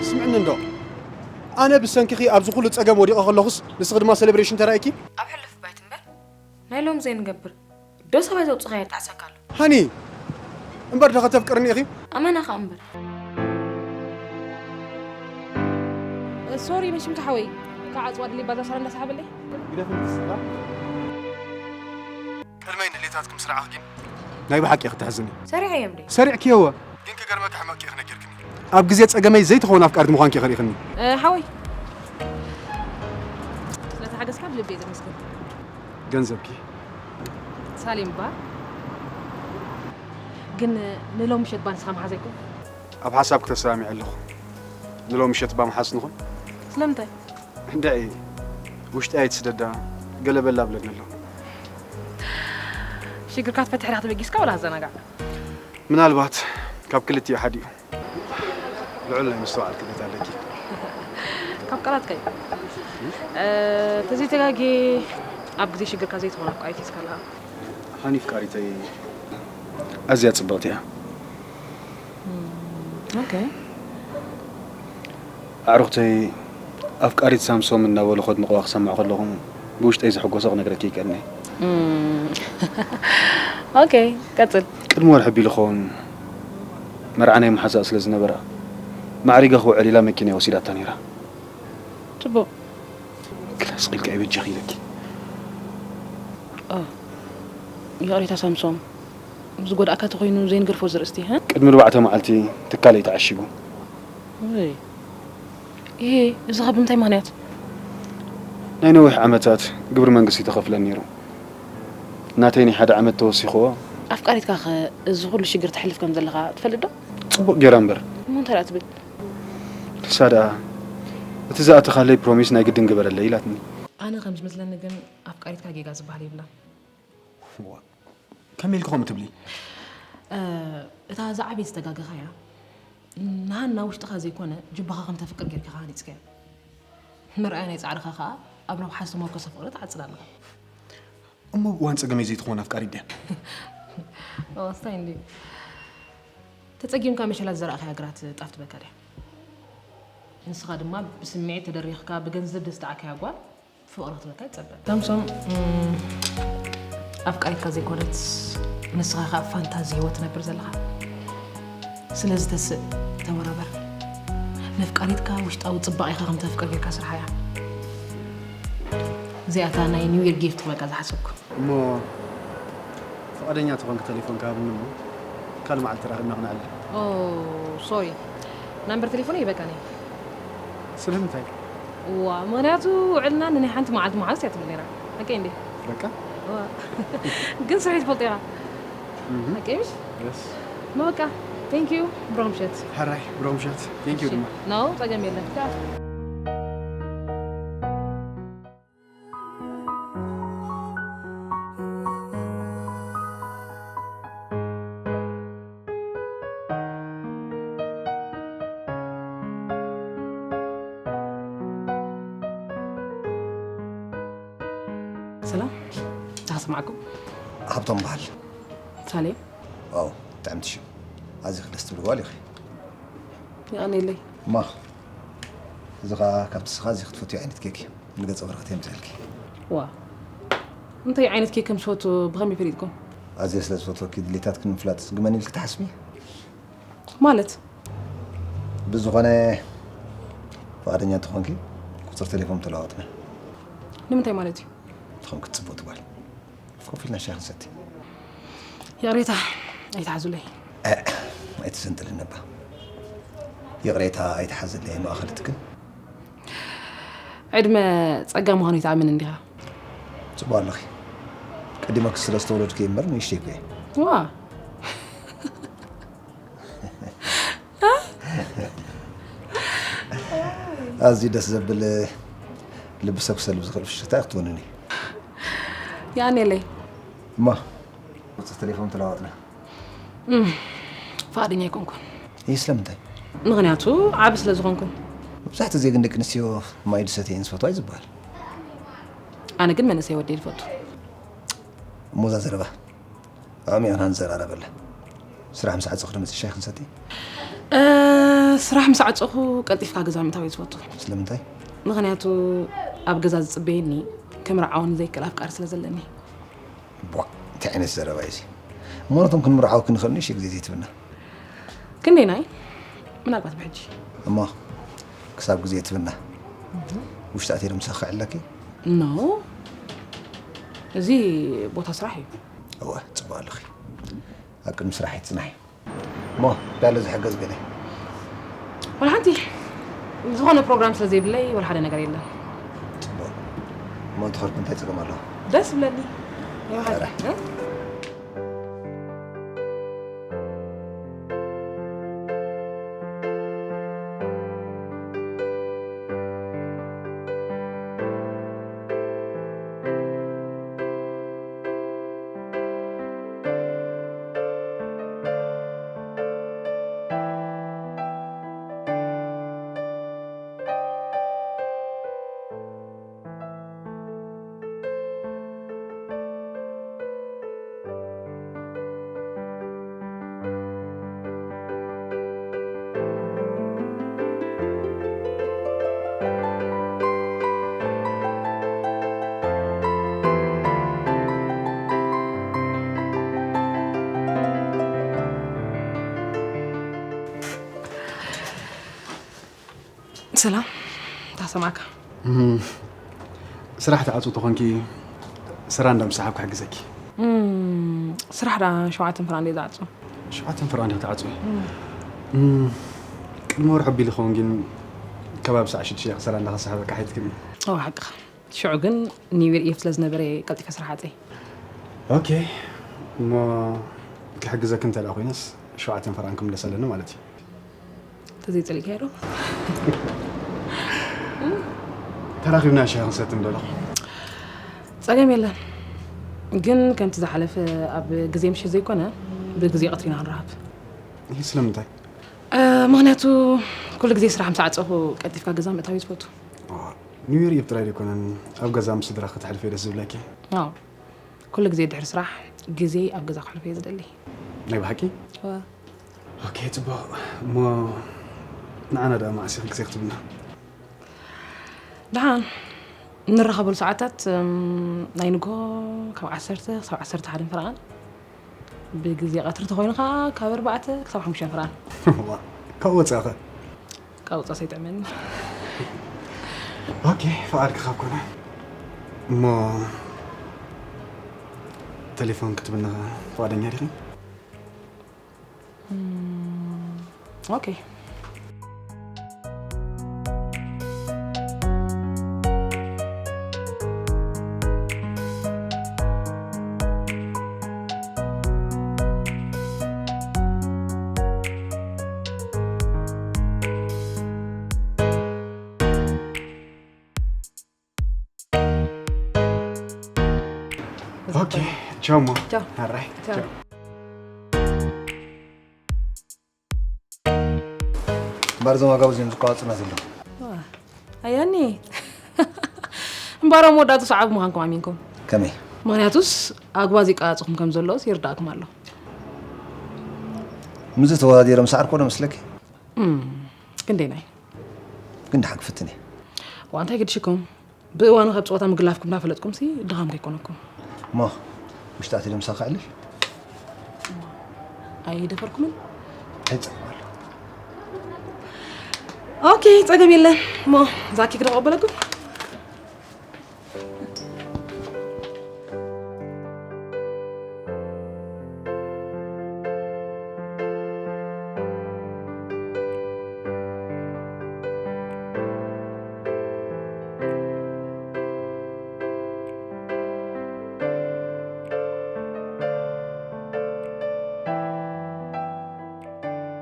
ስምዕኒ እንዶ፣ ኣነ ብሰንክኺ ኣብዚ ኩሉ ጸገም ወዲቐ ከለኹስ፣ ንስኺ ድማ ሴሌብሬሽን ተራእይኪ? ኣብ ሕሉፍ ባይት እምበር፣ ናይ ሎም ዘይንገብር። ዶ ሰብኣይ ዘውጽኻዮ ይጣዕሰካ ኣሎ? ሃኒ፣ እምበር ዶ ከተፍቅርኒ ኢኺ? ኣመና ኸኣ እምበር። ሶሪ፣ መሽምካ ሓወይ። ካብ ዓጽዋ ድሊ ባዛ ሰረ እንዳሰሓበለይ። ግደፍን ትስላ። ቅድመይ ንድሌታትኩም ስራዕኽ ግን ናይ ብሓቂ ክትሕዝኒ። ሰሪዐ እዮም ደይ? ሰሪዕክዮ እወ። ግን ክገርመካ ሕመቅ ኢኺ ነጊርክኒ። ኣብ ግዜ ጸገመይ ዘይትኸውን ኣፍቃሪት ምዃንኪ ከሪእኽኒ። እ፣ ሓወይ። ስለቲ ሓገዝካ ብልቢ እየ ዘመስግን። ገንዘብኪ። ሳሌም እባ። ግን ንሎም ምሸት ባ ንስኻ መሓዛ ይኮን? ኣብ ሓሳብ ክተሰማሚዐ ኣለኹ። ንሎም ምሸት ባ መሓዝ ንኹን? ስለምንታይ? እንድዒ፣ ውሽጢ ኣይትስደዳ፣ ገለ በላ ብለኒ ኣሎ። ሽግርካ ትፈትሕ ዲኻ ተበጊስካ ወላ ኣዘናጋዕ? ምናልባት ካብ ክልቲኡ ሓዲኡ። ልዑል ናይ ምስትውዓል ክእለት ኣለኪ። ካብ ቃላትካ እዩ። እ፣ ተዘይተጋጌ ኣብ ግዜ ሽግርካ ዘይትኾን ኣፍቃሪት ሒዝካ ኣለኻ። ሃኒ ፍቃሪተይ ኣዝያ ጽብቕቲ እያ። ኦኬ። ኣዕሩኽተይ ኣፍቃሪት ሳምሶም እናበሉ ከድንቕዋ ክሰምዕ ከለኹ ብውሽጠይ ዝሕጎሰ ክነግረኪ ይከኣልኒ። እም፣ ኦኬ፣ ቀጽል። ቅድሚ ወርሒ ኣቢሉ ኸውን መርዓ ናይ መሓዛኣ ስለ ዝነበራ ማዕሪጋ ክውዕል ኢላ መኪና እያ ወሲዳታ ነይራ። ጽቡቕ። ክላ ስቕ ኢልካ ይበጃኺ ኢለኪ። ኦ፣ ይቕሬታ ሳምሶም፣ ዝጎድኣካ ተኾይኑ ዘይንገርፎ ዘርእስቲ፣ ሀ? ቅድሚ ኣርባዕተ መዓልቲ ትካለይ ተዓሺጉ። ወይ። ይሄ፣ እዚ ኸ ብምንታይ ምኽንያት? ናይ ነዊሕ ዓመታት ግብሪ መንግስቲ ተኸፍለን ነይሩ። ናተይ ናይ ሓደ ዓመት ተወሲኽዎ። ኣፍቃሪትካ ኸ እዚ ኹሉ ሽግር ተሕልፍ ከም ዘለኻ ትፈልጥ ዶ? ጽቡቕ ጌራ እምበር። እሞ እንታይ ደኣ ትብል? ንሳ ደኣ፣ "እቲ ዝኣተኻለይ ፕሮሚስ ናይ ግድን ግበረለይ" ኢላትኒ። ኣነ ከም ዝመስለኒ ግን ኣፍቃሪትካ ጌጋ ዝበሃል የብላን። ዋ፣ ከመይ ኢልኪ ከምኡ ትብሊ? እ፣ እታ ዝዓበየት ዝተጋገኻያ፣ ንሃና ውሽጥኻ ዘይኮነ ጅባኻ ከም ተፍቅር ጌርካ ሃኒጽካያ። መርኣያ ናይ ጻዕርኻ ኸኣ ኣብ ረብሓ ዝተመርኮሰ ፍቕሪ ትዓጽድ ኣለኻ። እሞ ኣብ እዋን ጸገመይ ዘይትኾን ኣፍቃሪት ድያ? ኦ፣ ስታይ እንድዩ። ተጸጊምካ መሸላ ዝዘራእኻያ ግራት ጣፍ ትበካ ድያ? ንስኻ ድማ ብስምዒት ተደሪኽካ ብገንዘብ ዘስጣዕካያ ጓል ፍቕሪ ክትበካ ይጸበ። ሳምሶም፣ እም፣ ኣፍቃሪትካ ዘይኮነት፣ ንስኻ ከኣ ፋንታዚ ህይወት ትነብር ዘለኻ። ስለዚ ተስእ፣ ተወራበር። ነፍቃሪትካ ውሽጣዊ ጽባቐኻ ከም ተፍቅር ጌርካ ስርሓያ። እዚኣታ ናይ ኒው ይር ጊፍት ክበካ ዝሓሰብኩ። እሞ ፍቓደኛ ተኾንኪ ተሌፎንኪ ሃብኒ እሞ ካልእ መዓልቲ ተራኺብና ክነዕልል። ኦ፣ ሶሪ። ናምበር ተሌፎነይ ይበቃኒ። ስለምንታይ? እዋ፣ ምኽንያቱ ውዕልና ንናይ ሓንቲ መዓልቲ መዓልቲ እያ ትብል ነይራ። ሓቀይ እንዴ? በቃ? እዋ። ግን ስርሒ ትፈልጦ ኢኻ። እህ። ሓቀይ ምሽ? የስ። ኖ፣ በቃ። ቴንክ ዩ። ብሩኽ ምሸት። ሕራይ፣ ብሩኽ ምሸት። ቴንክ ዩ ድማ። ኖ፣ ጸገም የለን። ቻው። ሰላም፣ ተሰማዕኩም? ሃብቶም በሃል። ሳሌም? ዋው፣ ጥዕምቲ ሽም። ኣዚኺ ደስ ትብሊ ጓል ኢኺ። የቐንየለይ። እማ፣ እዚ ኸኣ ካብቲ ስኻ እዚ ክትፈትዮ ዓይነት ኬክ እዩ። ንገጸ በረኸት የምጽኣልኪ። ዋ፣ እንታይ ዓይነት ኬክ ከም ዝፈቱ ብኸመይ ፈሊጥኩም? ኣዝየ ስለ ዝፈትወኪ ድሌታትኪ ንምፍላጥ ዝግመኒ ኢልኪ ትሓስቢ? ማለት? ብዝኾነ፣ ፍቓደኛ እንተኾንኪ፣ ቁጽሪ ቴሌፎን ተለዋወጥና። ንምንታይ ማለት እዩ? ንኸም ክትጽብቕ ትጓል። ኮፍ ኢልና ሻሂ ክንሰቲ። ይቕሬታ፣ ኣይትሓዙለይ። እ፣ ኣይትሰንጥልን ነባ። ይቕሬታ ኣይትሓዘለይ ማእኸልትክን። ዕድመ ጸጋ ምዃኑ ይትኣምን እንዲኻ? ጽቡቕ ኣለኺ። ቀዲመኪ ስለ ዝተወለድኩ እየ እምበር ንእሽተይ እኮ እየ። ዋ። ኣዝዩ ደስ ዘብል ልቢ ሰብ ክሰልብ ዝኽእል ፍሽኽታ ክትወንኒ። የቐንየለይ። እማ፣ ቁጽሪ ቴሌፎን ተለዋወጥና። እም፣ ፍቓደኛ ኣይኮንኩን። ይህ ስለምንታይ? ምኽንያቱ ዓቢ ስለ ዝኾንኩ። መብዛሕትኡ ግዜ ግን ደቂ ኣንስትዮ ማይ ዝሰትየ እየን ዝፈትዋ እዩ ዝበሃል። ኣነ ግን መንእሰይ ወዲ እየ ዝፈቱ። እሞ እዛ ዘረባ ኣዕሚቕና ንዘራረበላ። ስራሕ ምስ ዓጸኹ ዶ መጺእ ሻሂ ክንሰቲ? እ፣ ስራሕ ምስ ዓጸኹ ቀልጢፍካ ገዛ ምእታው እየ ዝፈቱ። ስለምንታይ? ምኽንያቱ ኣብ ገዛ ዝጽበየኒ ክምርዓውን ዘይክእል ኣፍቃሪ ስለ ዘለኒ። ቧ፣ እንታይ ዓይነት ዘረባ እዩ እዚ? እሞ ነቶም ክንምርዓወኪ ንኽእል ንእሽቶ ግዜ ዘይትብና። ክንደይናይ? ምናልባት ብሕጂ። እሞ ክሳብ ግዜ ትብና ውሽጢ ኣትየ ዶ ምሳኺ ክዕለኪ? ኖ፣ እዚ ቦታ ስራሕ እዩ። እወ፣ ጽቡቕ ኣለኺ። ኣብ ቅድሚ ስራሕ ይጽናሒ። እሞ ዳሎ ዝሕገዝ ገለ? ወላ ሓንቲ ዝኾነ ፕሮግራም ስለ ዘይብለይ ወላ ሓደ ነገር የለን። ጽቡቕ። እሞ እንተኸድኩ እንታይ ጸገም ኣለዎ? ደስ ይብለኒ። ይውሓድ። ኧረ። እ? ሰላም፣ እንታይ ተሰማዕካ? እም፣ ስራሕ ትዓጹ ተኾንኪ ስራ እንዳምሳሓብ ክሕግዘኪ። እም፣ ስራሕ ዳ ሸውዓተ ፍራን ድየ ዝዓጹ? ሸውዓተ ፍራን ዲኺ ትዓጹ? እም፣ ቅድሚ ወርሒ ኣቢሉ ይኸውን ግን ከባቢ ሳዕ ሽዱሽተ ስራ እንዳኸሳሕበካ ሓይትክኒ። ኦ፣ ሓቅኻ። ሽዑ ግን ኒው ይር ኢቭ ስለ ዝነበረ ቀልጢፈ ስራሕ ዓጸይ። ኦኬ፣ እሞ ክሕግዘኪ እንተ ደኣ ኮይነስ ሸውዓተ ፍራን ክምለሰለኒ ማለት እዩ። ተዘይጸሊእካዮ ዶ? ተራኺብና ሻሂ ክንሰቲ ምደለኹ። ጸገም የለን። ግን ከምቲ ዝሓለፈ ኣብ ግዜ ምሽት ዘይኮነ ብግዜ ቀትሪ ኢና ክንራኸብ። ይህ ስለምንታይ? እ፣ ምኽንያቱ ኩሉ ግዜ ስራሕ ምስ ዓጸኹ ቀልጢፍካ ገዛ ምእታው እዩ ዝፈቱ። ኒው ይር ኢቭ ጥራይ ዘይኮነን ኣብ ገዛ ምስ ስድራ ከተሕልፈ ደስ ዝብለኪ። ኣዎ። ኩሉ ግዜ ድሕሪ ስራሕ ግዜ ኣብ ገዛ ከሕልፎ እየ ዝደሊ። ናይ ብሓቂ? እወ። ኦኬ፣ ጽቡቕ። እሞ ንዓና ደኣ መዓስ ኢኺ ግዜ ክትብና? ደሓን እንራኸበሉ ሰዓታት፣ እም፣ ናይ ንግሆ ካብ ዓሰርተ ክሳብ ዓሰርተ ሓደ ፍራቓን፣ ብግዜ ቀትሪ ተኾይኑ ኸዓ ካብ ኣርባዕተ ክሳብ ሓሙሽተ ፍራቓን። ዋ፣ ካብ ወጻኸ? ካብ ወጻ ሰይጥዕመኒ። ኦኬ፣ ፍቓድኪ ካብ ኮነ። እሞ ቴሌፎን ክትብና ፍቓደኛ ዲኺ? እም፣ ኦኬ። ኦኬ፣ ቻው ሞ። ቻው። ኣራይ፣ ቻው። ቻው። እምበር እዞም ኣጋውዝ እዮም ዝቋዋጽና ዘለዉ። ኣያኒ። እምበሮም ወዳቱ ሰዓብ ምዃንኩም ኣሚንኩም። ከመይ? ምኽንያቱስ ኣግባ ዘይቀጻጽኹም ከም ዘሎስ ይርዳእኩም ኣሎ። ምስዚ ተወዳዲሮም ሰዓር ኮነ መስለኪ? እም፣ ክንደይ ናይ? ግን ደሓን ክፍትን እየ። ዋንታይ ግድሽኩም? ብእዋኑ ካብ ጸወታ ምግላፍኩም እናፈለጥኩም ሲ ድኻም ከይኮነኩም። እሞ ውሽጢ ኣትየ ምሳኺ ክዕልል? ኣይደፈርኩምን? እንታይ ጸገም ኣሎ? ኦኬ፣ ጸገም የለን። እሞ ዛኪ ክደቕበለኩም?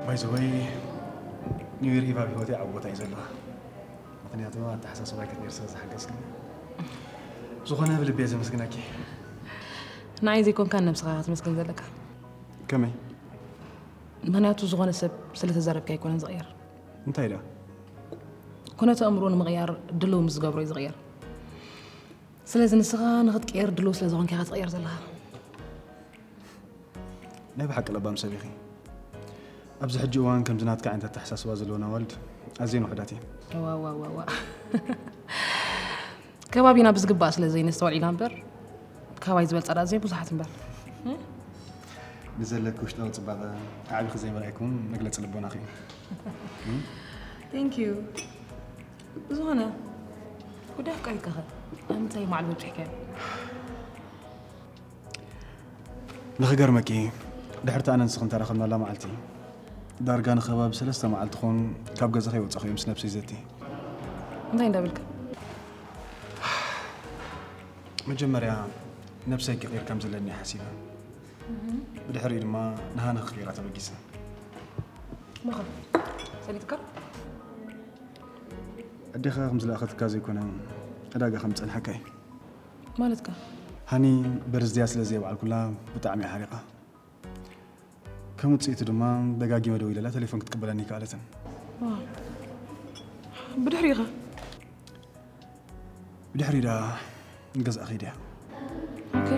ባይ ዘ ወይ ኒው ይር ኢቭ ኣብ ህይወተይ ዓቢ ቦታ እዩ ዘለዋ። ምኽንያቱ ኣተሓሳስባይ ክትቀይር ስለ ዝሓገዝክኒ። ዝኾነ ብልቢ እየ ዘመስግነኪ። ንዓይ ዘይኮንካ ነብስኻ ክትመስገን ዘለካ። ከመይ? ምኽንያቱ ዝኾነ ሰብ ስለ ተዛረብካ ኣይኮነን ዝቕየር። እንታይ ደኣ? ኩነተ ኣእምሮ ንምቕያር ድልው ምስ ዝገብሮ እዩ ዝቕየር። ስለዚ ንስኻ ንኽትቅየር ድልው ስለ ዝኾንካ ኢኻ ትቕየር ዘለኻ። ናይ ብሓቂ ለባም ሰብ ኢኺ። ኣብዚ ሕጂ እዋን ከምዚ ናትካ ዓይነት ኣተሓሳስባ ዘለወን ኣዋልድ ኣዝየን ውሑዳት እየን። ዋ፣ ዋ፣ ዋ፣ ዋ። ከባቢና ብዝግባእ ስለ ዘይነስተውዕል ኢና እምበር፣ ካባይ ዝበልጻ ደኣ ኣዝየን ብዙሓት እምበር። ንዘለኪ ውሽጣዊ ጽባቐ ኣዕቢኺ ዘይምርኣይኪ እውን መግለጺ ልቦናኺ እዩ። Thank you። ብዝኾነ፣ ጉዳይ ኣፍቃሪትካ ኸ? ኣብ ምንታይ ማዕበል በጺሕካዮ? ንኽገርመኪ፣ ድሕርቲ ኣነ ንስኽን ተራኸብናላ መዓልቲ፣ ዳርጋ ንኸባቢ ሰለስተ መዓልቲ ኾን ካብ ገዛ ከይወጻኹ እየ ምስ ነብሰይ ዘቲ። እንታይ እንዳበልካ? መጀመርያ ነብሰይ ክቕይር ከም ዘለኒ እየ ሓሲበ። ብድሕሪኡ ድማ ንሃኒ ክቕይራ ተበጊሰ። ማኻ ሰሊጥካ? ኣዴኻ ከም ዝለኣኸትካ ዘይኮነ፣ ዕዳጋ ከም ዝጸንሓካ እዩ። ማለትካ? ሃኒ በርዝድያ ስለ ዘየብዓልኩላ ብጣዕሚ እያ ሓሪቓ። ከም ውጽኢቱ ድማ ደጋጊመ ደዊለላ ቴሌፎን ክትቅበለኒ ኣይከኣለትን። ዋው። ብድሕሪኡ ኸ? ብድሕሪኡ ደኣ ንገዝኣ ከይደ እያ። ኦኬ።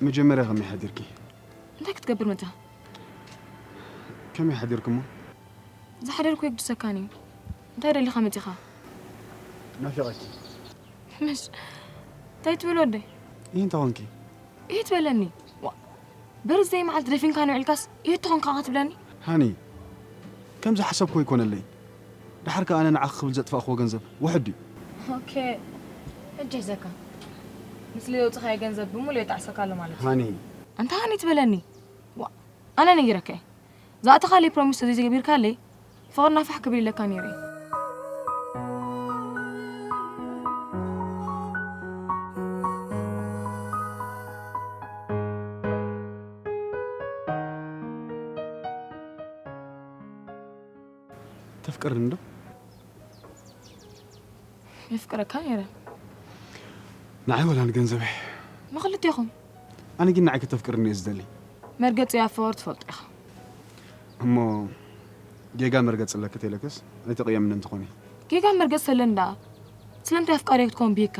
መጀመርያ ከመይ ሓዲርኪ? እንታይ ክትገብር መጺኻ? ከመይ ሓዲርኪ እሞ? ዝሓደርኩ የግድሰካን እዩ። እንታይ ደሊኻ መጺኻ? ናፊቐኪ። ምሽ፣ እንታይ ትብል ወደይ? ይህ እንታይ ኾንኪ? ይህ ትበለኒ? ዋ፣ በርዝደይ መዓልቲ ደፊንካኒ ውዒልካስ ይህ ትኾንካ ኸዓ ትብለኒ? ሃኒ፣ ከም ዝሓሰብኩ ኣይኮነለይ። ደሓር ከኣ ኣነ ንዓኺ ክብል ዘጥፋእክዎ ገንዘብ ውሑድ ድዩ? ኦኬ፣ ሕጂ ሒዘካ። ንስለ ዘውጽኻዮ ገንዘብ ብምሉእ የጣዕሰካ ኣሎ ማለት እዩ። ሃኒ። ኣንታ ሃኒ ትበለኒ? ዋ፣ ኣነ ነጊረካ እየ። ዝኣተኻለይ ፕሮሚስ ተዘይገቢርካለይ፣ ፍቕርና ፋሕ ክብል ኢለካ ነይረ። ተፍቅርኒ ዶ? የፍቅረካ ነይረ። ንዓይ ወላ ንገንዘበይ? ንኽልቴኹም። ኣነ ግን ንዓይ ከተፍቅርኒ እየ ዝደሊ። መርገጺ ኣብ ፍቕሪ ትፈልጦ ኢኻ። እሞ ጌጋ መርገጺ ኣለኪ ተይለክስ ኣይትቕየምኒ እንተኾነ። ጌጋ መርገጺ ተለኒ ደኣ ስለምንታይ ኣፍቃሪዮ ክትከውን ብሂግካ?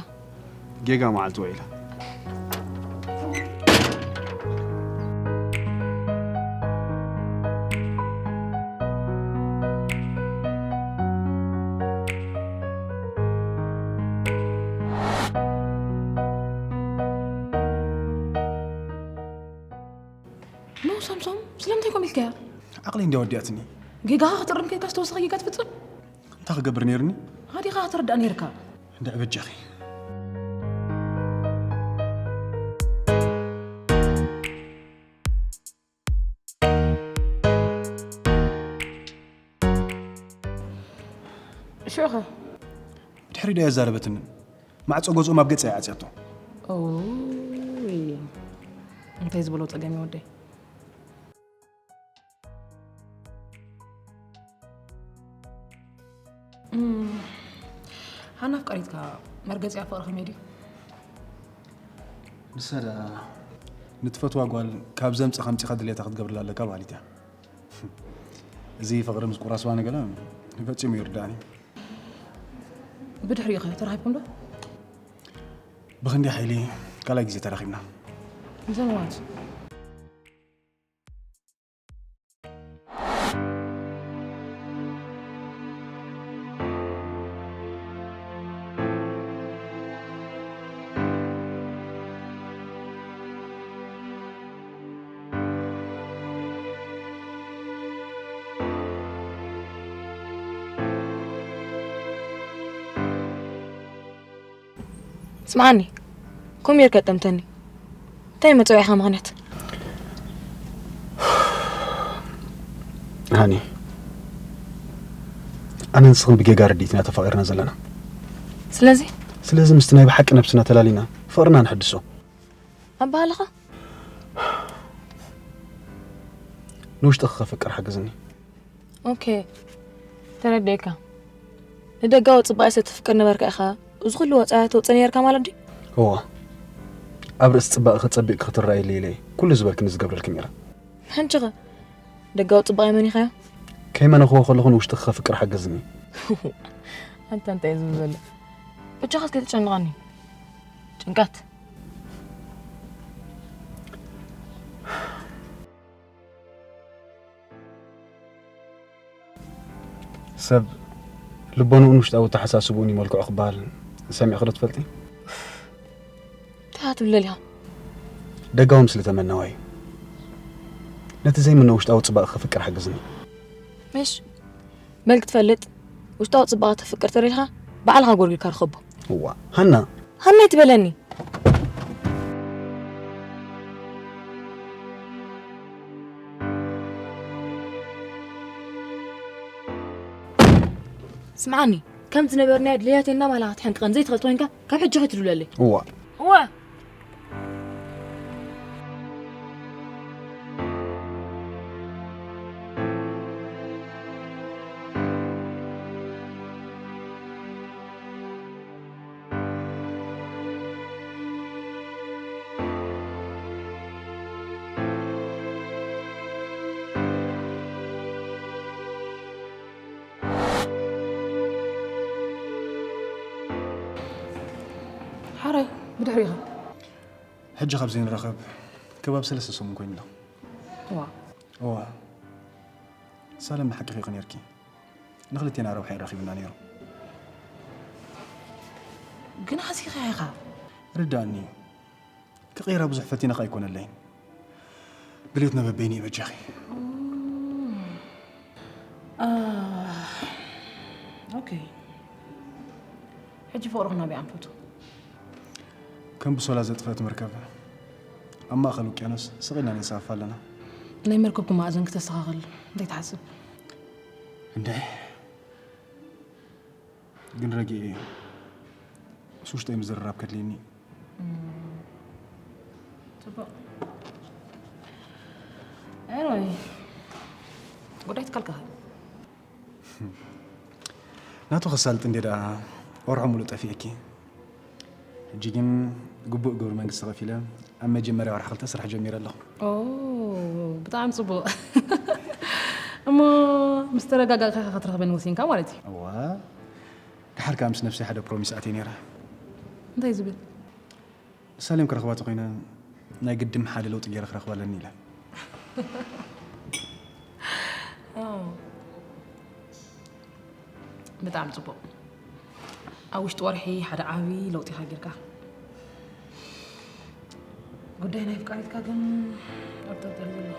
ጌጋ መዓልቲ ውዒላ። ኖ ሳምሶም፣ ስለምንታይ ከምኡ ኢልካያ? ዓቕለይ እንድያ ወዲኣትኒ። ጌጋኻ ክትእርም ከይድካ ዝተወሰኸ ጌጋ ትፍጽም? እንታይ ክገብር ነይሩኒ? ሃዲኻ ክትርዳእ ነይርካ። እንድዒ በጃኺ። ሽዑኸ? ብድሕሪኡ ደኣ ኣየዛረበትንን። ማዕጾ ገዝኦም ኣብ ገጸይ እያ ዓጽያቶ። ኦይ፣ እንታይ ዝበሎ ጸገም እዩ ወደይ? እም፣ ሃና ኣፍቃሪትካ መርገጺኣ ፍቕሪ ከመይ ድዩ? ንሳ ደኣ ንትፈትዋ ጓል ካብ ዘምጻ ከምጺኻ ድሌታ ክትገብርላ ኣለካ በሃሊት እያ። እዚ ፍቕሪ ምስ ቁራስ ዋኒ ገለ ፈጺሙ ይርዳእኒ። ብድሕሪኡ ኸ ተራኺብኩም ዶ? ብኽንደይ ሓይሊ ካልኣይ ግዜ ተራኺብና። ንሰማማት። ስምዓኒ፣ ከምኡ ጌርካ ጠምተኒ። እንታይ መጸውዒኻ ምኽንያት? ሃኒ፣ ኣነ ንስኽን ብጌጋ ርድኢት ኢና ተፋቒርና ዘለና። ስለዚ ስለዚ ምስቲ ናይ ብሓቂ ነብስና ተላሊና ፍቕርና ንሕድሶ። ኣባህልኻ ንውሽጥኺ ከፍቅር ሓግዝኒ። ኦኬ፣ ተረዲኤካ። ንደጋዊ ጽባቐ ስለ ትፍቅር ነበርካ ኢኻ እዚ ኩሉ ወጻኢ ተውጽእ ነይርካ ማለት ድዩ? እዋ፣ ኣብ ርእሲ ጽባቐኺ ጸቢቕኪ ክትረኣይለይ ኢለ እየ ኩሉ ዝበልክኒ ዝገብረልኪ ነይረ። ሕጂ ኸ ደጋዊ ጽባቐ መኒኻዮ? ከይመነኽዎ ከለኹ ንውሽጥኺ ከፍቅር ሓግዝኒ። ኣንታ እንታይ እዩ ዝብል ዘሎ? በጃኻ እስከ ተጨንቐኒ። ጭንቀት። ሰብ ልቦንኡን ውሽጣዊ ኣተሓሳስብኡን እዩ መልክዑ ክበሃል ሰሚዕኺ ዶ ትፈልጢ? እንታይ ትብለል ኢኻ? ደጋዊ ምስሊ ተመናዋ እዩ። ነቲ ዘይምኖ ውሽጣዊ ጽባቐ ከፍቅር ሓግዝኒ። ምሽ በል ክትፈልጥ ውሽጣዊ ጽባቐ ተፍቅር ተሪልካ ባዕልኻ ጎርጊርካ ርኸቦ። እዋ ሃና ሃና ይትበለኒ። ስምዓኒ ከም ዝነበርናዮ ድልያተይ እናማላኻ ክትሕንቅቐን ዘይትኽእል ተኮይንካ ካብ ሕጂ ከይትድውለለይ። እዋ እዋ ሓራይ ብድሕሪኻ። ሕጂ ካብ ዘይንራኸብ ከባቢ ሰለስተ ሰሙን ኮይኑ ኣሎ። ዋ እዋ ሳለም ብሓቂ ኺኺ ነርኪ። ንኽልቴና ረብሓ የራኺብና ነይሩ። ግን ኣዚኻ ኢኻ። ርዳእኒ። ክቕይራ ብዙሕ ፈቲነ ኸኣ ኣይኮነለይን። ድልየትና በበይኑ እዩ በጃኺ። ኦኬ። ሕጂ ፍቕርኹም ናበይ ኣንፈቱ? ከም ብሶላ ዘጥፈአት መርከብ ኣብ ማእኸል ውቅያኖስ ስቕ ኢልና ንንሳፈፍ ኣለና። ናይ መርከብኩም ማእዘን ክተስተኻኽል እንታይ ትሓስብ? እንደ ግን ረጊኤ እየ። ምስ ውሽጠይ ምዝርራብ ከድልየኒ እዩ። ጽቡቕ። Anyway፣ ጉዳይ ትካልካ ኸ? ናቱ ከሳልጥ እንዴ ደኣ ወርሑ ሙሉእ ጠፊኤኪ። ሕጂ ግን ግቡእ ግብሪ መንግስቲ ከፊለ ኣብ መጀመርያ ወርሒ ክልተ ስራሕ ጀሚረ ኣለኹ። ኦ ብጣዕሚ ጽቡቕ። እሞ ምስ ተረጋጋእካ ክትረኽበኒ ወሲንካ ማለት እዩ። እዋ ድሓር ከኣ ምስ ነብሰይ ሓደ ፕሮሚስ ኣትየ ነይረ። እንታይ ዝብል? ንሳሌም ክረኽባ ተኾይነ ናይ ግድም ሓደ ለውጢ ገይረ ክረኽባ ኣለኒ ኢለ። ብጣዕሚ ጽቡቕ። ኣብ ውሽጢ ወርሒ ሓደ ዓቢ ለውጢ ኢኻ ጌርካ። ጉዳይ ናይ ኣፍቃሪትካ ግን ኣብ ጠርጠር ዘሎ።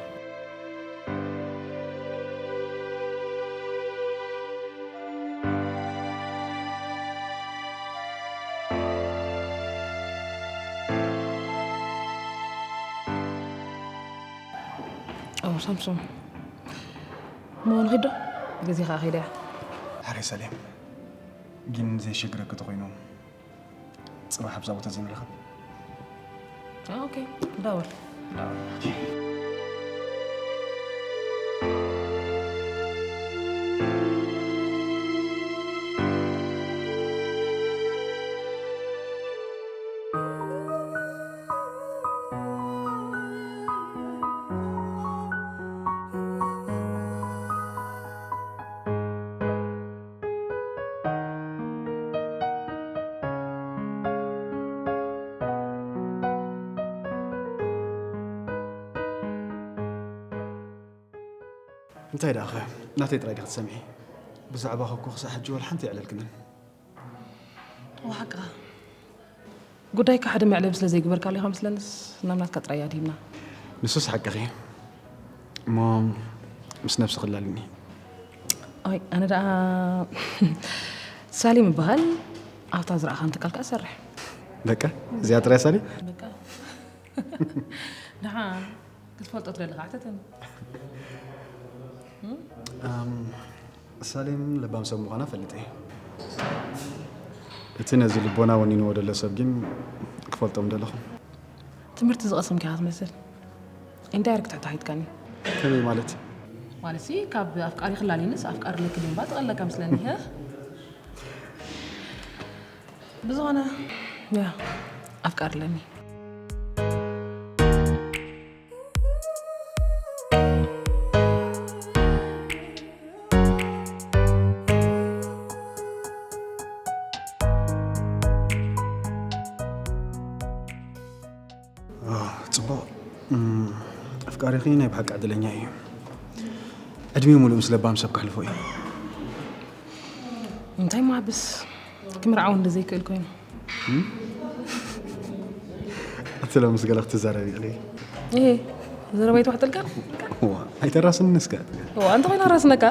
ኦ ሳምሶም፣ እሞ ንኺድ ዶ? ግዜ ኸኣ ከይደ እያ። ሓራይ ሳሌም፣ ግን ዘየሸግረኪ ተኾይኑ ጽባሕ ኣብዛ ቦታ ዘይንራኸብ? ኦኬ፣ ደውል። እንታይ ደኣ ኸ ናተይ ጥራይ ዲኺ ትሰምዒ? ብዛዕባኺ እኮ ክሳዕ ሕጂ ዋላ ሓንቲ ኣየዕለልክንን። እወ ሓቅኻ። ጉዳይካ ሓደ መዕለቢ ስለ ዘይገበርካሉ ኢኻ መስለንስ ናብ ናትካ ጥራይ ኣድሂብና። ንሱስ ሓቅኺ እሞ ምስ ነብስኺ ኣላልኒ። ኣይ ኣነ ደኣ ሳሌም እበሃል ኣብታ ዝረኣኻኒ ትካል ከኣ እሰርሕ። በቃ እዚኣ ጥራይ ሳሌ። በቃ ደሓን ክትፈልጦ ትደሊ ከዓ ሕተተኒ። ኣም፣ ሳሌም ለባም ሰብ ምዃና ፈልጥ እየ። እቲ ነዚ ልቦና ወኒንዎ ደሎ ሰብ ግን ክፈልጦም ደለኹ። ትምህርቲ ዝቐሰምኪ ኢኻ ትመስል። እንታይ ክትሕቶ ሓይትካኒ? ከመይ ማለት? ማለትሲ ካብ ኣፍቃሪ ክላሊንስ ኣፍቃሪ ለክልምባ ትቐለካ ምስለኒ። ብዝኾነ ያ ኣፍቃሪ ኣለኒ። ጽቡቕ። ኣፍቃሪኺ ናይ ብሓቂ ዕድለኛ እዩ። ዕድሚኡ ሙሉእ ምስ ለባም ሰብ ከሕልፎ እዩ። እንታይ ማዕብስ ክምርዓው እንደ ዘይክእል ኮይኑ። እቲ ሎምስ ገለ ክትዛረብ ይኽእል እዩ። ይሄ ዘረባ ይተዋሕጠልካ። እዋ፣ ኣይተራስን እስከ። እዋ፣ እንተ ኮይና ራስነካ።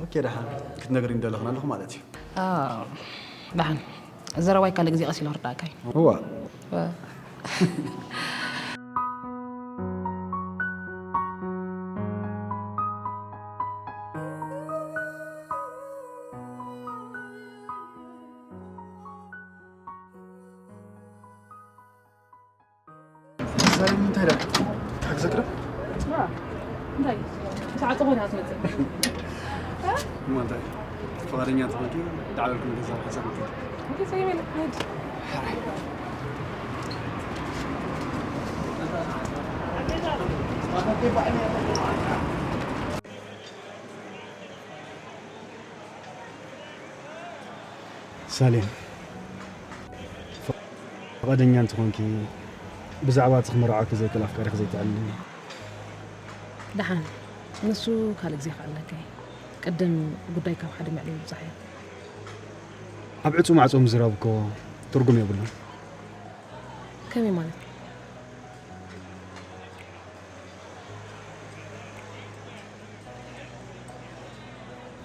ኦኬ፣ ደሓን ክትነግሪኒ ደለኽን ኣለኹ ማለት እዩ። ደሓን ዘረባይ ካልእ ግዜ ቀስ ኢለ ክርዳእካ እዩ። እዋ። ዛሬ ምን ታዲያ? ታግዘክ ነው? እንታይ ሰዓት ኾነ ኣትመጽእ? ማንታይ ፈቃደኛ ተኾንኪ ዳዕበልኩም ገዛ ሓሳብ ምትል እንዴ ሰይበል ሄድ ሳሌም፣ ፈቓደኛ እንተኾንኪ ብዛዕባ እቲ ክምርዓወኪ ዘይክእል ኣፍቃሪኺ ዘይተዕልልኒ። ደሓን ንሱ ካልእ ግዜ ክኣለካ እየ። ቅድም ጉዳይ ካብ ሓደ ምዕብል ይብዛሕ እየ። ኣብ ዕጹ ማዕጾ ምዝራብ እኮ ትርጉም የብሉን። ከመይ ማለት?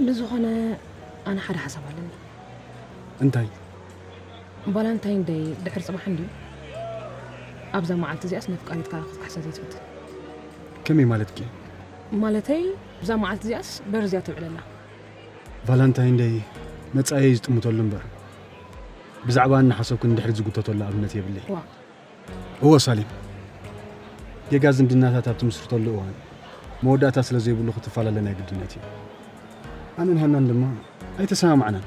ንዝኾነ ኣነ ሓደ ሓሳብ ኣለኒ። እንታይ? ቫላንታይን ደይ ድሕሪ ጽባሕ እንድዩ። ኣብዛ መዓልቲ እዚኣስ ነፍቃሪትካ ክትክሕሳ ዘይትፍትን። ከመይ ማለትኪ? ማለተይ እዛ መዓልቲ እዚኣስ በርዝያ ተብዕለላ። ቫላንታይን ደይ መጻኢየይ ዝጥምተሉ እምበር ብዛዕባ እናሓሰብኩ ንድሕሪት ዝጉተተሉ ኣብነት የብለይ። ዋ እወ ሳሌም፣ ጌጋ ዝምድናታት ኣብ ትምስርተሉ እዋን መወዳእታ ስለ ዘይብሉ ክትፈላለ ናይ ግድነት እዩ። ኣነን ሃናን ድማ ኣይተሰማማዕናን።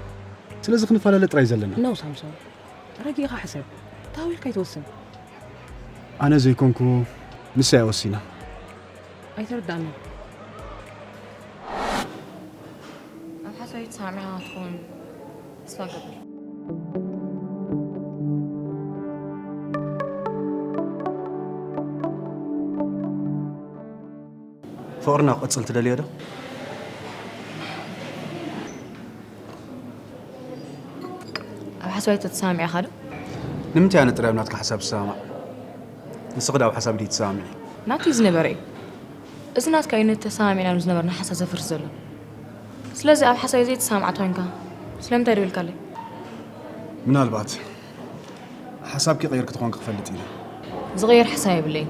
ስለዚ ክንፈላለ ጥራይ ዘለና። ነው ሳምሶን፣ ረጊእኻ ሕሰብ። ታዊልካ ኣይትወስን። ኣነ ዘይኮንኩ ንሳ እያ ወሲና። ኣይተረዳእኒ። ኣብ ሓሳዊ ተሰማሚዕኻ ክትኸውን ተስፋ እገብር። ፍቕርና ክቕጽል ትደልዮ ዶ? ኣብ ሓሳዊ ተተሰማሚዕኻ ዶ? ንምንታይ ኣነ ጥራይ ኣብ ናትካ ሓሳብ ዝሰማማዕ? ንስኺ ዶ ኣብ ሓሳብ ድዩ ትሰማምዒ? ናተይ ዝነበረ እዩ። እዚ ናትካ እዩ ነቲ ተሰማሚዕናሉ ዝነበርና ሓሳብ ዘፍርስ ዘሎ። ስለዚ ኣብ ሓሳብ ዘይተሰማማዕ ተኾይንካ ስለምንታይ ደዊልካለይ? ምናልባት ሓሳብኪ ቀይርኪ ተኾንኪ ክፈልጥ ኢለ። ዝቕየር ሓሳብ የብለይን።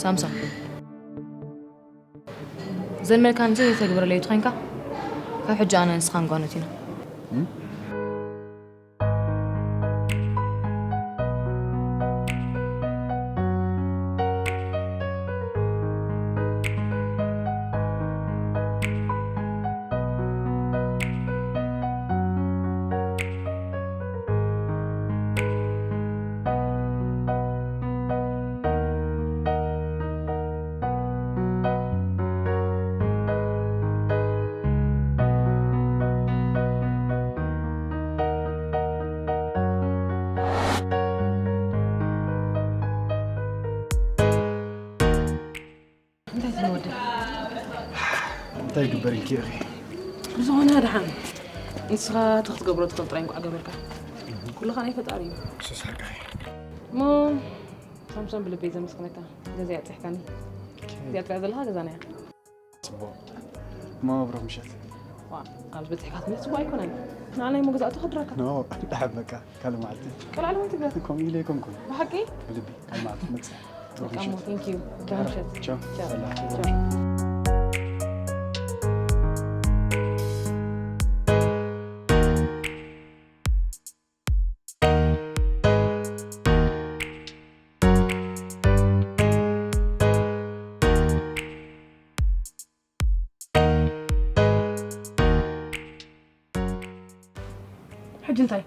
ሳምሶን ዘልመልካኒ ዘይተግብረለይ ተኾይንካ ካብ ሕጂ ኣነ ንስኻን ጓኖት ኢና። እንታይ ትንወደ? እንታይ ይግበር ኢልኪ ኢኺ? ብዝኾነ ደሓን ንስኻ እቲ ክትገብሮ ትኽእል ጥራይ እንኳዕ ገበርካ። ኩሉ ኸኣ ናይ ፈጣሪ እዩ። ሱስ ሓቅኺ። እሞ ሳምሶን ብልበይ ዘመስግነካ። ገዛ ኣጽሒሕካኒ። እዚኣ ትሪኣ ዘለኻ ገዛና እያ። ጽቡቕ። እሞ ብሩኽ ምሸት። ዋ፣ ኣብዚ በጺሕካ ትምለስ ጽቡቕ ኣይኮነን። ንዓና እሞ ገዛእቱ ከድረካ። ኖ፣ ደሓን በቃ። ካልእ መዓልቲ። ቀልዓለም ትግበር። ከምኡ ኢለ ኣይኮንኩን። ብሓቂ? ብልቢ፣ ካልእ መዓልቲ ትመጽእ። ብሩኽ በቃ እሞ፣ ምሸት። Thank you። ብሩኽ ምሸት። ቻው። ቻው። ሰላም። ቻው። ሕጂ እንታይ?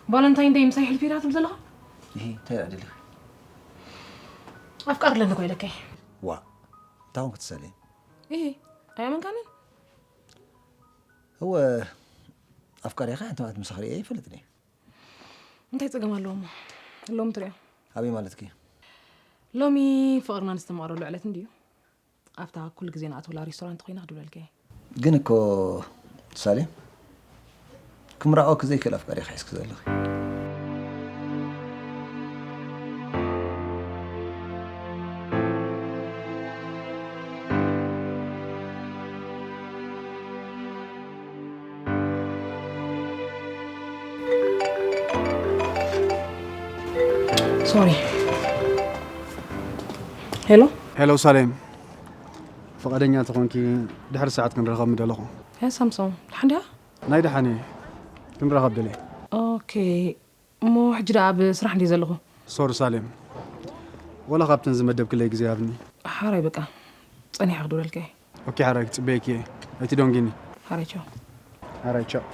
ቫለንታይን ደይ ምሳይ ሕልፊ ኢላ ትብል ዘለኻ? ይሄ እንታይ ደኣ ደሊኺ? ኣፍቃሪ ኣለኒ እኮ ኢለኪ። ዋ፣ እንታይ ኮንኪ ትሰሊ? ይሄ ኣየመንካንን? እወ፣ ኣፍቃሪኻ ሓንቲ መዓልቲ ምሳኺ ርእየ ይፈልጥኒ። እንታይ ጸገም ኣለዎ እሞ? ሎሚ ትሪኦ። ኣበይ ማለትኪ? ሎሚ ፍቕርና ንስተማቕረሉ ዕለት እንድዩ። ኣብታ ኩሉ ግዜ ንኣትወላ ሬስቶራንት ኮይና ክድውለልኪ እየ። ግን እኮ ሳሌም፣ ክምርዓወኪ ዘይክእል ኣፍቃሪ ኢኺ ሒዝኪ ዘለኺ። ሶሪ። ሄሎ። ሄሎ ሳሌም፣ ፍቓደኛ ተኾንኪ ድሕሪ ሰዓት ክንራኸብ ምደለኹ። ሄ ሳምሶን፣ ደሓን ዲኻ? ናይ ደሓን እየ። ክንራኸብ ደልየ። ኦኬ። እሞ ሕጂ ደኣ ኣብ ስራሕ እንድየ ዘለኹ። ሶሪ ሳሌም፣ ወላ ካብተን ዝመደብክለይ ግዜ ሃብኒ። ሓራይ በቃ፣ ጸኒሐ ክድውለልካ እየ። ኦኬ ሓራይ፣ ክጽበየኪ እየ። ኣይትደንጊኒ። ሓራይ ቻው። ሓራይ ቻው።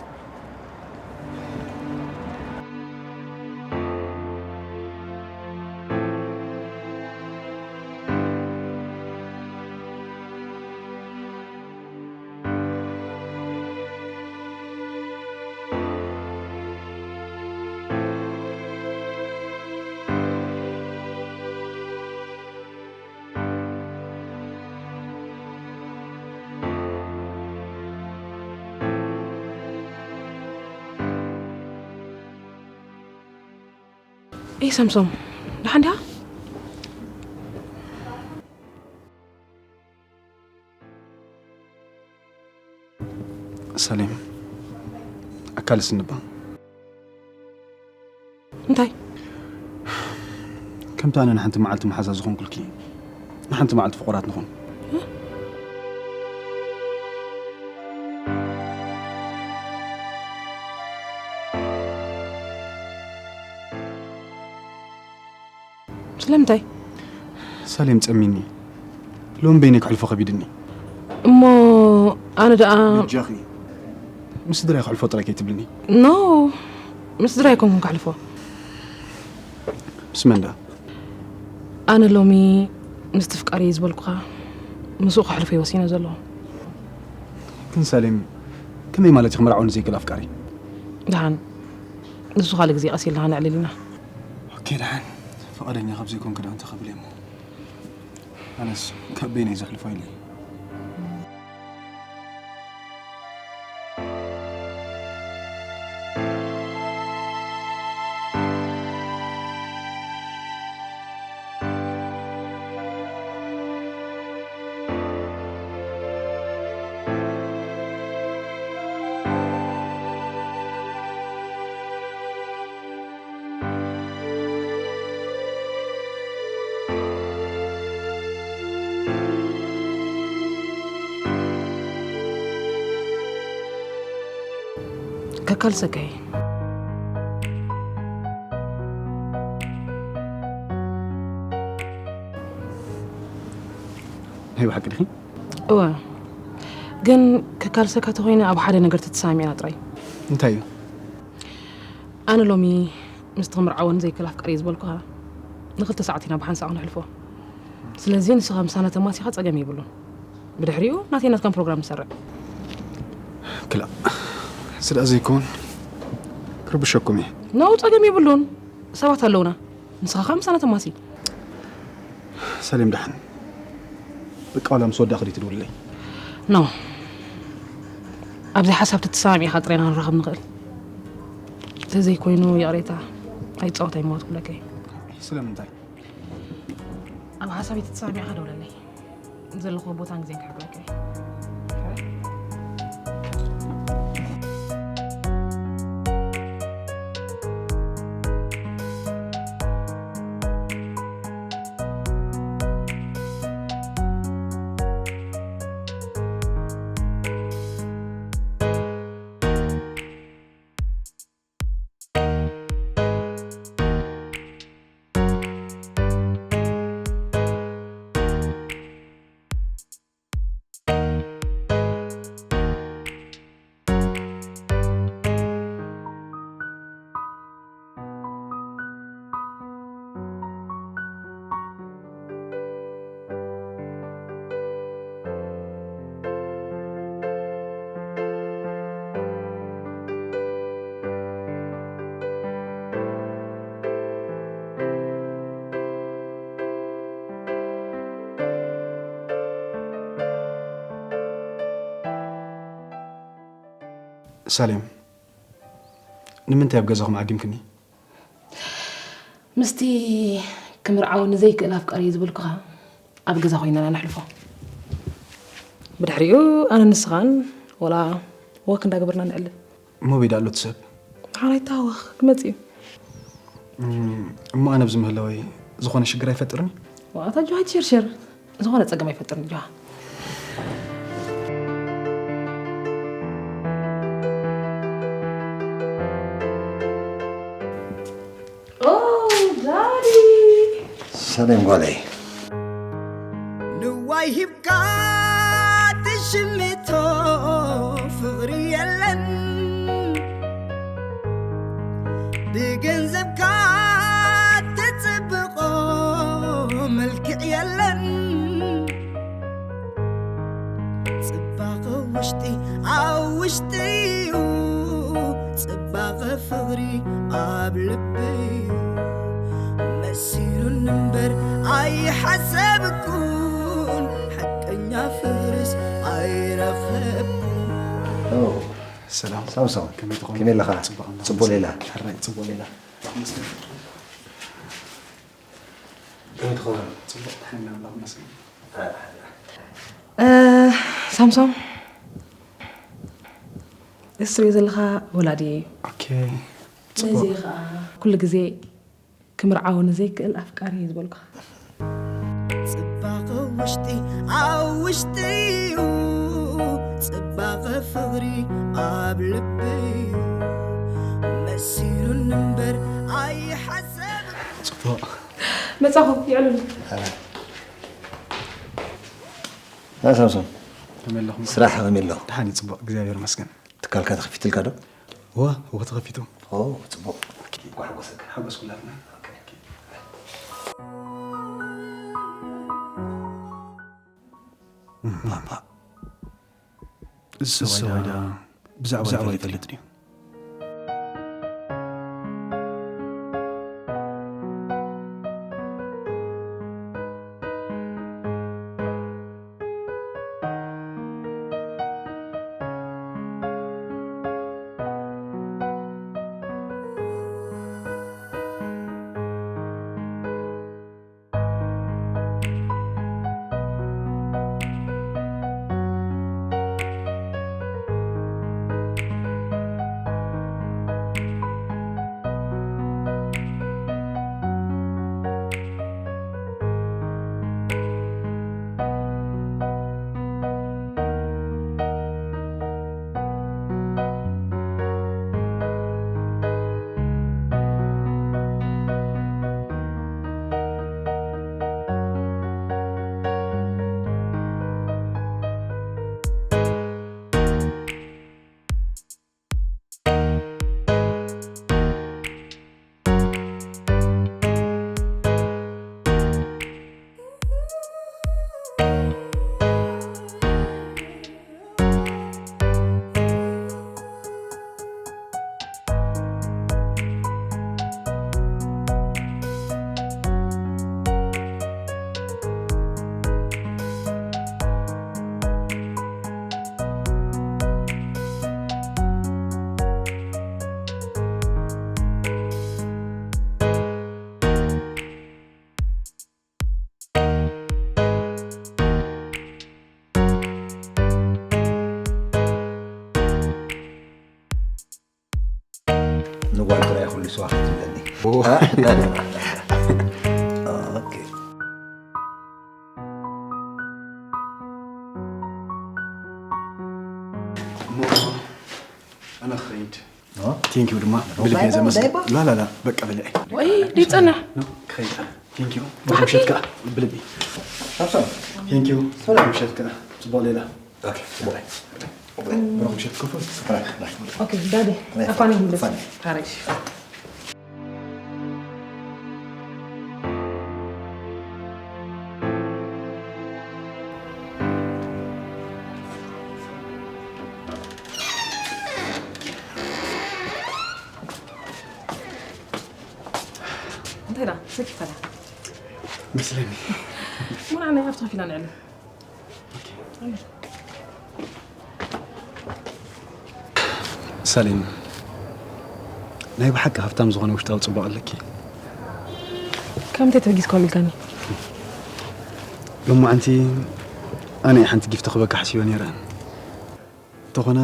ኤ ሳምሶም፣ ደሓን ዲኻ? ሳሌም፣ ኣካል ስንባ። እንታይ? ከምቲ ኣነ ንሓንቲ መዓልቲ መሓዛ ዝኾንኩልኪ፣ ንሓንቲ መዓልቲ ፍቑራት ንኹን። ስለምንታይ? ሳሌም ጸሚኒ። ሎም በይነይ ክሕልፎ ከቢድኒ። እሞ ኣነ ደኣ በጃኺ፣ ምስ ስድራይ ክሕልፎ ጥራይ ከይትብልኒ። ኖ፣ ምስ ስድራይ ኣይኮንኩን ክሕልፎ። ምስ መን ደኣ? ኣነ ሎሚ ምስቲ ፍቃሪ ዝበልኩኻ ምስኡ ክሕልፎ እዩ ወሲነ ዘለኹ። ግን ሳሌም፣ ከመይ ማለት እዩ ክምርዓወኒ ዘይክእል ኣፍቃሪ? ደሓን፣ ንሱ ካልእ ግዜ ቀስ ኢልና ነዕልል ኢና። ኦኬ፣ ደሓን። ፍቓደኛ ካብ ዘይኮንኪ ደኣ እንታይ ክብል እየ እሞ? ኣነስ ካብ በይነይ ዘሕልፎ ኢለ እየ። ከካልሰከይ። ናይ ብሓቂ ዲኺ? እወ፣ ግን ከካልሰካ ተኾይነ ኣብ ሓደ ነገር ተተሳሚዕና ጥራይ። እንታይ እዩ? ኣነ ሎሚ ምስቲ ክምርዓወኒ ዘይክእል ኣፍቃሪ ዝበልኩኻ ንኽልተ ሰዓት ኢና ብሓንሳእ ክነሕልፎ። ስለዚ ንስኻ ምሳና ተማሲኻ ጸገም የብሉን። ብድሕሪኡ ናተይ ናትካን ፕሮግራም ንሰርዕ። ክላእ፣ ስለ ዘይኮን ክርብሸኩም እየ። ኖ፣ ጸገም የብሉን። ሰባት ኣለውና። ንስኻ ኸኣ ምሳና ተማሲ። ሰሌም ደሓን። በቃ ዋላ ምስ ወዳእኺ ድዩ ትድውልለይ? ኖ። ኣብዚ ሓሳብ ተተሰማሚዕካ ጥራይ ኢና ክንራኸብ ንኽእል። እንተዘይኮይኑ ይቕሬታ ኣይትጻወት ኣይመወት ክብለካ እየ። ስለምንታይ? ኣብ ሓሳብ ተተሰማሚዕካ ደውለለይ። ዘለኹዎ ቦታን ግዜን ክሕብረካ እየ። ሳሌም፣ ንምንታይ ኣብ ገዛኹም ዓዲምክኒ? ምስቲ ክምርዓወኒ ዘይክእል ኣፍቃሪ ዝበልኩኻ ኣብ ገዛ ኮይና ኢና ነሕልፎ። ብድሕሪኡ ኣነ ንስኻን ወላ ወክ እንዳገበርና ንዕልል። ሞቤ ዳኣ ኣሎ እቲ ሰብ። ሓራይ ታወኽ ክመጽእ እዩ። እሞ ኣነ ኣብዚ ምህላወይ ዝኾነ ሽግር ኣይፈጥርን? ዋታ ጆሃ ትሽርሽር ዝኾነ ጸገም ኣይፈጥርን ጆሃ። ኦ ዳዲ ሰላም ጓለይ። ንዋይ ሂብካ ትሽምቶ ፍቕሪ የለን ብገንዘብካ ትጽብቖ መልክዕ የለን ጽባቐ ውሽጢ ኣብ ውሽጢ እዩ ጽባቐ ፍቕሪ ኣብ ልቢ እዩ መሲሉኒ እምበር ኣይሓሰብኩን ሓቀኛ ፍቕርስ ኣይረኸብኩን ሰላም ሳምሶን ከመይ ትኾኑ? ከመይ ኣለኻ? ጽቡቕ ኣለኹ። ጽቡቕ ሌላ። ሕራይ ጽቡቕ ሌላ። ከመይ ትኸውን? ጽቡቕ ድሓን ኣምላኽ ይመስገን። እ፣ ሳምሶም እሱ ሪኦ ዘለኻ ወላዲ እዩ። ኦኬ ስለዚ ከዓ ኩሉ ግዜ ክምርዓወኒ ዘይክእል ኣፍቃሪ እዩ ዝበልኩኻ። ጽባቐ ውሽጢ ኣብ ውሽጢ እዩ ጽባቐ ፍቕሪ ኣብ ልቢ እዩ መሲሉኒ እምበር ኣይሓሰብ ጽቡቕ መጻኹ ይዕልሉ። ና ሳምሶን ከመይ ኣለኹም? ስራሕ ከመይ ኣሎ? ድሓን እዩ ጽቡቕ እግዚኣብሔር ይመስገን። ትካልካ ተኸፊትልካ ዶ? እወ እወ ተኸፊቱ። ኦ ጽቡቕ። እንኳዕ ሓጎሰካ። ሓጎስ ኩላትና። ማማ እዚ ሰብኣይ ዳ ብዛዕባ ይፈልጥ ድዩ? ንጓል ጥራይ ኩሉ ስዋ ክትብለኒ። ኦኬ። ኣነ ክኸይድ። ቴንኪው ድማ ብልቢ እየ ዘመስግን። ላላላ በቃ ብልዐ። ወይ ዲፀና ክኸይድ። ቴንኪው ብሩኽ ምሸት ከዓ ብልቢ። ቴንኪው ብሩኽ ምሸት ከዓ ፅቡቕ ሌላ። ብሩኽ ምሸት ክፉ። ኦኬ ዳዲ ኣፋኒ ምልስ ሓረሽ እንታይ ዳ ሰኪፈላ መስለኒ ሙና ናይ ሃፍታ ፊና ንዕልም ሳሌም ናይ ብሓቂ ሃፍታም ዝኾነ ውሽጣዊ ፅቡቕ ኣለኪ። ከምንታይ ተበጊስካ ኢልካኒ? ሎማዓንቲ ኣነ ሓንቲ ጊፍቲ ክበካ ሓሲበ ነይረ። እንተኾነ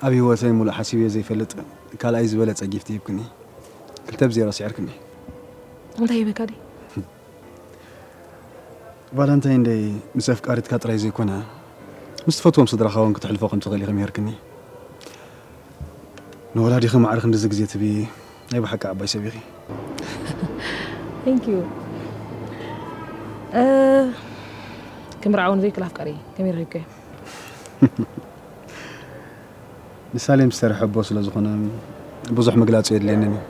ኣብ ህይወተይ ሙሉእ ሓሲበዮ ዘይፈልጥ ካልኣይ ዝበለፀ ጊፍቲ ሂብክኒ። ክልተ ብዜሮ ስዒርክኒ። እንታይ ሂበካ ድዩ? ቫለንታይን ደይ ምስ ኣፍቃሪትካ ጥራይ ዘይኮነ ምስ ትፈትዎም ስድራኻ እውን ክተሕልፎ ከም ትኽእል ኢኺ ምሂርክኒ። ንወላዲኺ ማዕረ ክንድዚ ግዜ ትቢ ናይ ብሓቂ ዓባይ ሰብ ኢኺ። Thank you። ክምርዓውን ዘይክል ኣፍቃሪ ከመይ ረኺብካዮ? ንሳሌም ዝሰርሐ ኣቦ ስለ ዝኾነ ብዙሕ ምግላጹ የድልየንን እዩ።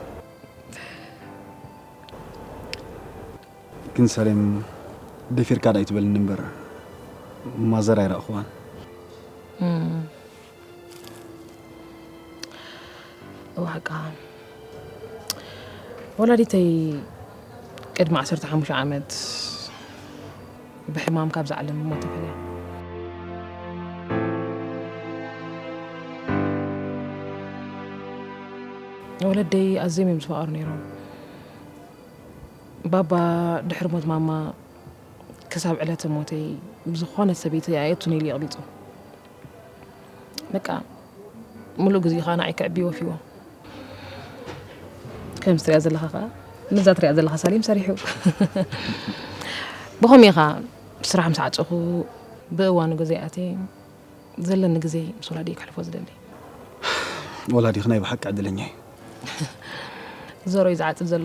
ግን ሳሌም ደፊርካ ዳ ኣይትበልኒ እምበር ማዘር ኣይረእኽዋን። እወ ሓቃ ወላዲተይ ቅድሚ ዓሰርተ ሓሙሽተ ዓመት ብሕማም ካብዚ ዓለም ብሞት ተፈልያ። ወለደይ ኣዝዮም እዮም ዝፈቐሩ ነይሮም። ባባ ድሕሪ ሞት ማማ ክሳብ ዕለተ ሞተይ ብዝኾነት ሰበይቲ ኣየእቱን ኢሉ እዩ ኣቕቢፁ። በቃ ሙሉእ ግዜኡ ከዓ ንዓይ ከዕቢ ወፊዎ። ከምዚ ትሪኣ ዘለኻ ከዓ ነዛ ትሪኣ ዘለኻ ሳሌም ሰሪሑ። ብኸመይ ከዓ ስራሕ ምስ ዓፀኹ ብእዋኑ ገዛ ይኣትየ ዘለኒ ግዜ ምስ ወላዲየ ከሕልፎ ዝደሊ። ወላዲኺ ናይ ብሓቂ ዕድለኛ እዩ። ዘሮ እዩ ዝዓፅድ ዘሎ።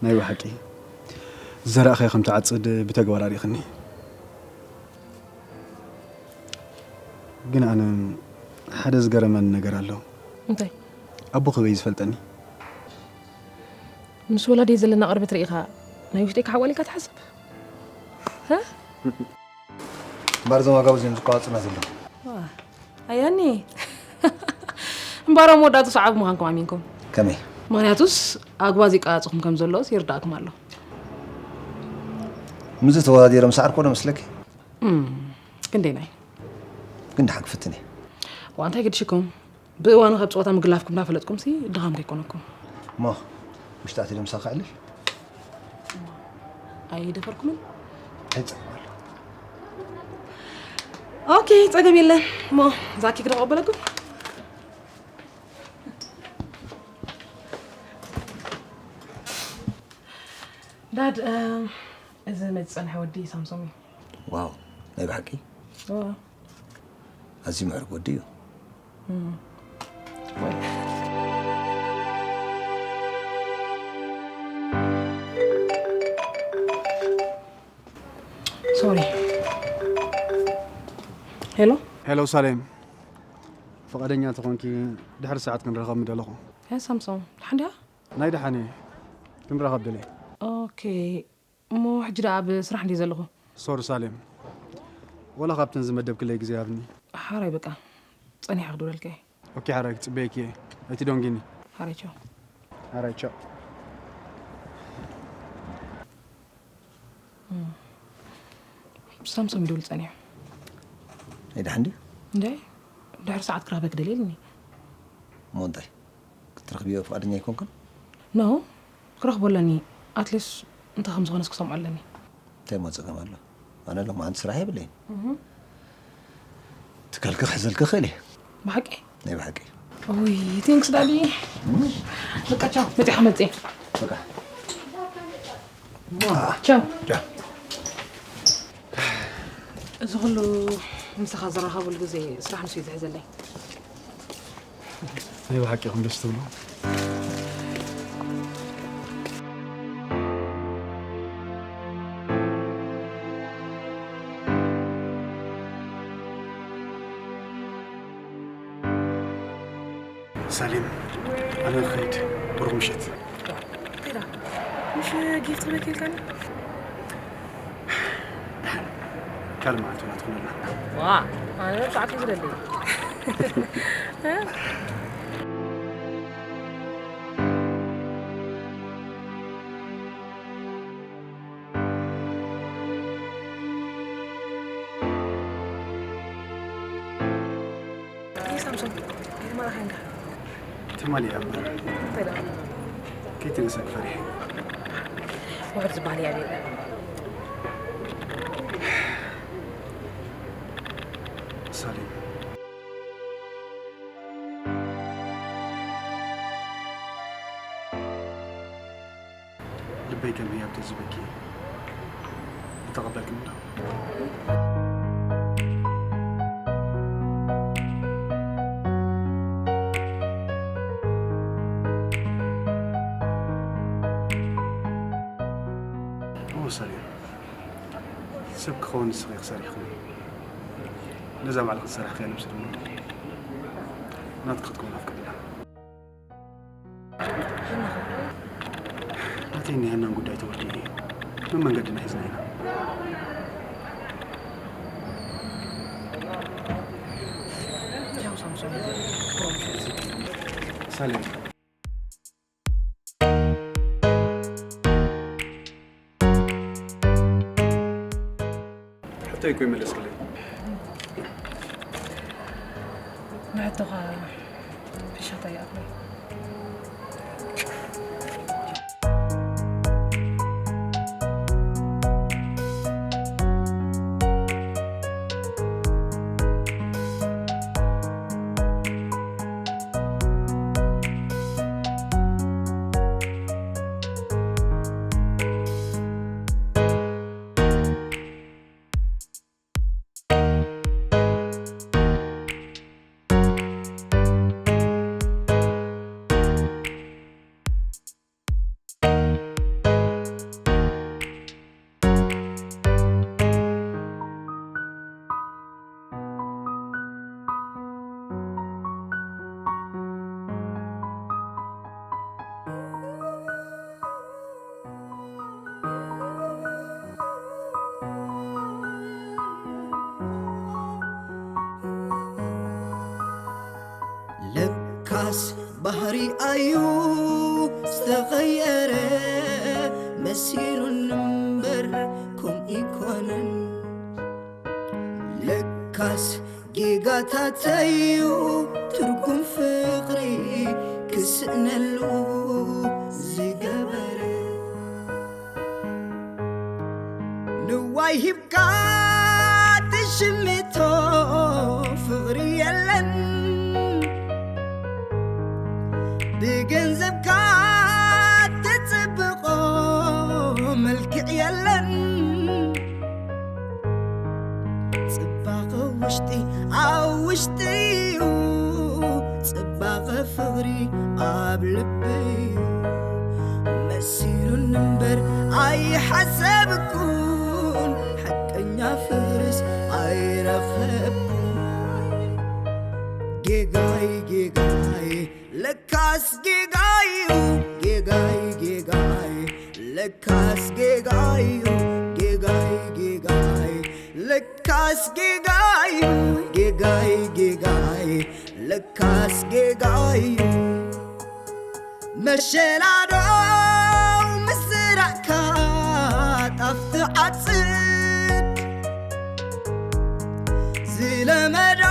ናይ ብሓቂ ዘራእኻዮ ከም ትዓፅድ ብተግባር ኣሪእኽኒ። ግን ኣነ ሓደ ዝገረመኒ ነገር ኣሎ። እንታይ? ኣቦ ክበይ ዝፈልጠኒ? ምስ ወላዲየ ዘለና ቅርበት ርኢኻ ናይ ውሽጠይ ክሓዋል ኢልካ ትሓስብ? እምበር እዞም ኣጋውዝ እዮም ዝቋዋፅና ዘለዉ። ኣያኒ እምበሮም መወዳእቱ ሰዓብ ምዃንኩም ኣሚንኩም። ከመይ? ምክንያቱስ ኣግባዝ ይቀፃፅኹም ከም ዘሎስ ይርዳእኩም ኣሎ። ምዚ ተወዳዲሮም ሰዓርኮ ዶ መስለኪ? ክንደይናይ? ግን ደሓን ክፍትን እየ። ዋ እንታይ ገድሽኩም? ብእዋኑ ካብ ፀወታ ምግላፍኩም እናፈለጥኩም ሲ ድኻም ከይኮነኩም። እሞ ውሽጣት ኢሎም ሳካ ዕልል። ኣይደፈርኩምን። ኣይፀግም ኣሎ። ኦኬ ፀገም የለን። እሞ ዛኪ ክደ ቀበለኩም። ዳድ እዚ መፅፀንሐ ወዲ ሳምሶም እዩ። ዋው ናይ ብሓቂ ኣዝዩ ምዕሩግ ወዲ እዩ። ሶሪ ሄሎ ሄሎ ሳሌም፣ ፈቓደኛ ተኾንኪ ድሕሪ ሰዓት ክንረኸብ ምደለኹ። ያ ሳምሶም ደሓን ዲኻ? ናይ ደሓን እየ፣ ክንረኸብ ደልየ። ኦኬ እሞ ሕጂ ደኣ ኣብ ስራሕ እንዲ ዘለኹ። ሶሪ ሳሌም፣ ወላ ካብተን ዝመደብክለይ ግዜ ሃብኒ። ሓራይ በቃ ጸኒሐ ክድውለልካ እየ። ኦኬ ሓራይ ክጽበየኪ እየ፣ ኣይትደንጊኒ። ሓራይ ቻው። ሓራይ ቻው። ሓራይ ቻው። ሳምሶም ይድውል ጸኒሑ። ናይ ደሓን ድዩ? እንደ ድሕሪ ሰዓት ክረኽበክ ደልየ ኢሉኒ። እሞ እንታይ? ክትረኽብዮ ፍቓደኛ ኣይኮንክን? ኖ ክረኽቦ ኣለኒ። ኣትሊስት እንታይ ከም ዝኾነስ ክሰምዖ ኣለኒ። እንታይ እሞ ጸገም ኣሎ? ኣነ ሎማዓንቲ ስራሕ የብለይን። ትካልኪ ክሕዘልኪ እኽእል እየ። ብሓቂ? ናይ ብሓቂ። ኦይ፣ ቴንክስ ዳዲ። በቃ ቻው፣ መጺኣ መጺኣ። በቃ። ቻው። ቻው። እዚ ኩሉ ምሳኻ ዝራኸቡሉ ግዜ ስራሕ ምስ እዩ ዝሕዘለይ። ናይ ብሓቂ ኢኹም ደስ ትብሉ። ሳሌም፣ ኣነ ክኸይድ፣ ብሩኽ ምሸት። ኸይዳ፣ ምሽ ጊፍት ክበኪልካኒ? ደሓን፣ ካልእ መዓልቲ ውን ትኹነልና። ዋ፣ ኣነ ብዛዕባ ዝደሊ። ሳምሶን፣ ኣይትማላኸ እንዳ። ትማሊ እያ እምበር። እንታይ ደኣ? ከይትንእሰክ ፈሪሐ። ውሑድ ዝበሃል እያ ቤላ። ሳሌም። ልበይ ከም ህያብ ተዝበኪ ተቐበልክኒ ዶ? እወ፣ ሰሪር። ሰብ ክኸውን ንስኺ ክሰርሕክኒ። ነዛ ባዕልኺ ዝሰራሕክያ ነብሲ ድማ ናትኪ ክትከውን ኣፍቅድላ። ናተይን ናይ ሃናን ጉዳይ ተወዲኡ እዩ። መመንገድና ሒዝና ኢና። ቻው ሳምሶን። ሳሌም። ሕቶይ እኮ ይመለስክለይ። ንሕቶኻ ፍሽኽታ ይኣኽለይ። ለካስ ባህሪ ኣዩ ዝተቐየረ መሲሉን እምበር ከምኡ ይኮነን። ለካስ ጌጋታተዩ ትርጉም ፍቕሪ ክስእነሉ ዝገበረ። ንዋይ ሂብካ ትሽምቶ ፍቕሪ የለን፣ ብገንዘብካ ትጽብቖ መልክዕ የለን። ጽባቐ ውሽጢ ኣብ ውሽጢ እዩ፣ ጽባቐ ፍቕሪ ኣብ ልቢ እዩ። መሲሉኒ እምበር ኣይሓሰብኩን፣ ሓቀኛ ፍቕርስ ኣይረኸብኩን። ጌጋይ ጌጋይ ለካስ ጌጋዩ፣ ጌጋይ ጌጋይ ለካስ ጌጋዩ፣ ጌጋይ ጌጋይ ለካስ ጌጋዩ፣ ጌጋይ ጌጋይ ለካስ ጌጋዩ። መሸላዶ ምስ ዝራእካ ጣፍ ትዓጽድ፣ ዝለመዶ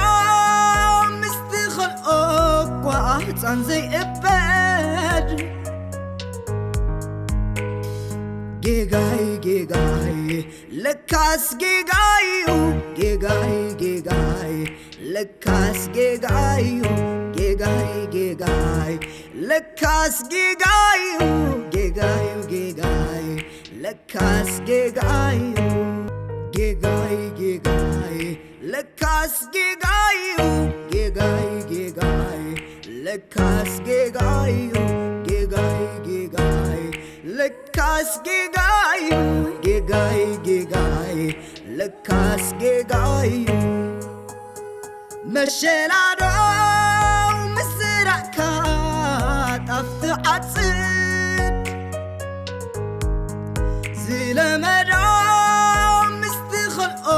ምስ ትኸልኦ እኳ ህጻን ዘይእበድ። ጌጋይ ጌጋይ ለካስ ጌጋዩ፣ ጌጋይ ጌጋይ ለካስ ጌጋዩ፣ ጌጋይ ጌጋይ ጌጋይ ለካስ ጌጋዩ ጌጋዩ ጌጋይ ለካስ ጌጋዩ ጌጋይ ጌጋይ ለካስ ጌጋዩ ጌጋይ ጌጋይ ለካስ ጌጋዩ ጌጋይ ጌጋይ ለካስ ጌጋዩ ጌጋይ ጌጋይ ለካስ ጌጋዩ መሸላዶ ምስራእካ ጣፍ ትዓጽድ ዝለመዶ ምስትኸልኦ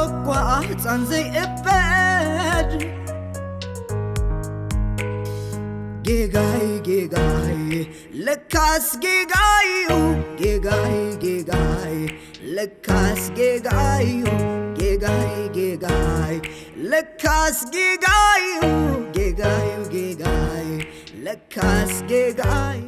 እኳ ህፃን ዘይእበድ ጌጋይ ጌጋይ ለካስ ጌጋዩ ጌጋይ ጌጋይ ለካስ ጌጋዩ ጌጋይ ጌጋይ ለካስ ጌጋዩ ጌጋዩ ጌጋይ ለካስ ጌጋዩ